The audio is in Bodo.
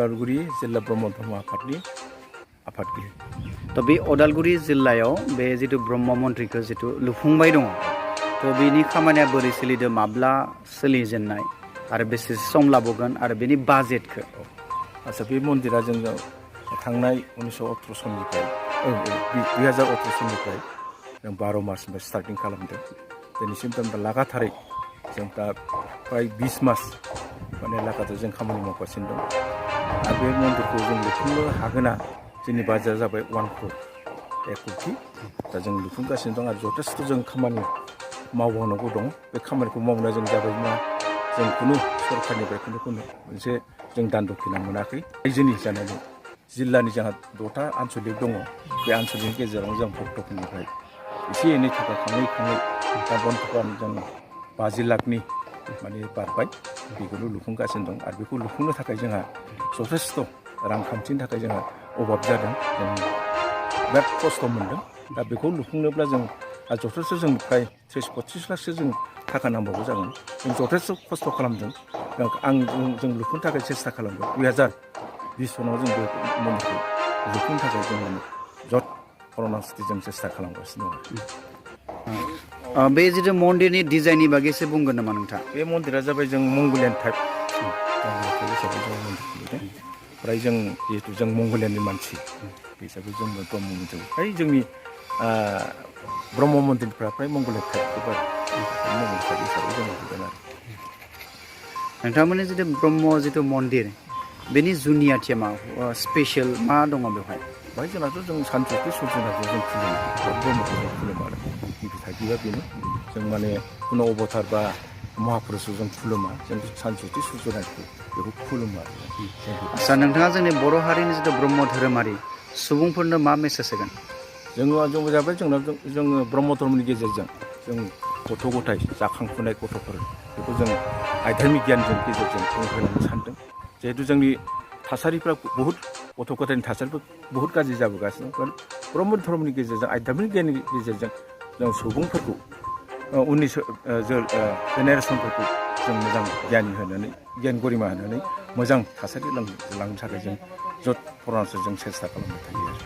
अदालगुरि जिल्ला ब्रह्म धर्म आफादनि आफादगिरि। तो बे अदालगुरि जिल्लायाव बे जितु ब्रह्म मन्दिरखौ जितु लुफुंबाय दङ तो बेनि खामानिया बोरै सोलिदों माब्ला सोलिजेननाय आरो बेसे सम लाबोगोन आरो बेनि बाजेटखौ आच्छा बे मन्दिरा जों थांनाय 1918 सननिफ्राय 2018 सननिफ्राय जों 12 मार्चनिफ्राय स्टार्टिं खालामदों। दिनैसिम दा लागाथारै जों दा फ्राय 20 मास माने लागाथार जों खामानि मावगासिनो दं। आरो बे मन्दिरखौ जों लुफुंनो हागोना जोंनि बाजेटआ जाबाय 1 crore 1 कोटि। दा जों लुफुंगासिनो दं आरो जथेस्थ' जों खामानि मावबावनांगौ दं। बे खामानिखौ मावनाया जों जाबाय मा जों खुनु सरखारनिफ्राय खुनु मोनसे जों दान दक्षिना मोनाखै। रायजोनि जानानै जिल्लानि जोंहा 6टा आन्सलिक दङ। बे आन्सलिकनि गेजेराव जों भक्तफोरनिफ्राय एसे एनै थाखा खाङै दा बर्थमान जों 50 लाखनि माने बारबाय बेखौनो लुफुंगासिनो दं। आरो बेखौ लुफुंनो थाखाय जोंहा जथेस्थ' रांखान्थिनि थाखाय जोंहा अभाब जादों। जों बिराद खस्थ' मोनदों। दा बेखौ लुफुंनोब्ला जों जथेस्थ' जों फ्राय 30-35 लाखसो जों थाखा नांबावगौ जागोन। जों जथेस्थ' खस्थ' खालामदों। जों लुफुंनो थाखाय सेस्था खालामदों। 2020 सनाव जों बे मन्दिरखौ लुफुंनो थाखाय जों माने जत परनास्ति जों सेस्था खालामगासिनो दं। बे जितु मन्दिरनि डिजाइननि बागै एसे बुंगोन नामा नोंथाङा? बे मन्दिरा जाबाय जों मंगलियान टाइप हिसाबै जों मन्दिरखौ लुदों। फ्राय जों जिहेतु जों मंगलियाननि मानसि बे हिसाबै जों ब्रह्म मन्दिर फ्राय जोंनि ब्रह्म मन्दिरफ्रा फ्राय मंगलियान टाइप मंगल टाइप हिसाबै जों लुदों आरो। नोंथांमोननि जितु ब्रह्म जितु मन्दिर बेनि जुनियाथिया मा स्पेसियेल मा दङ बेवहाय? बेहाय जोंनाथ' जों सानसुति सुर्यनाखौ जों खुलुमो ब्रह्मखौ जों खुलुमो आरो गिबि थागिबा बेनो। जों माने कुनु अबतार बा महापुरुषखौ जों खुलुमा। जों सानसुति सुर्यनाखौ बेखौ खुलुमो आरो। आच्छा नोंथाङा जोंनि बर' हारिनि जितु ब्रह्म धोरोमारि सुबुंफोरनो मा मेसेज होगोन? जों जाबाय जोङो ब्रह्म धर्मनि गेजेरजों जों गथ' गथाय जाखांफुनाय गथ'फोर बेखौ जों आध्यात्मिक गियानजों गेजेरजों जों होलांनो सानदों। जिहेतु जोंनि थासारिफ्रा बहुद गथ' गथायनि थासारिफोर बहुद गाज्रि जाबोगासिनो दं। ब्रह्म धर्मनि गेजेरजों आध्यात्मिक गियाननि गेजेरजों जों सुबुंफोरखौ उननि जेनेरेसनफोरखौ जों मोजां गियानि होनानै गियान गरिमा होनानै मोजां थासारि लांनो थाखाय जों जत परनास्ति जों सेस्था खालामबाय थायो आरो।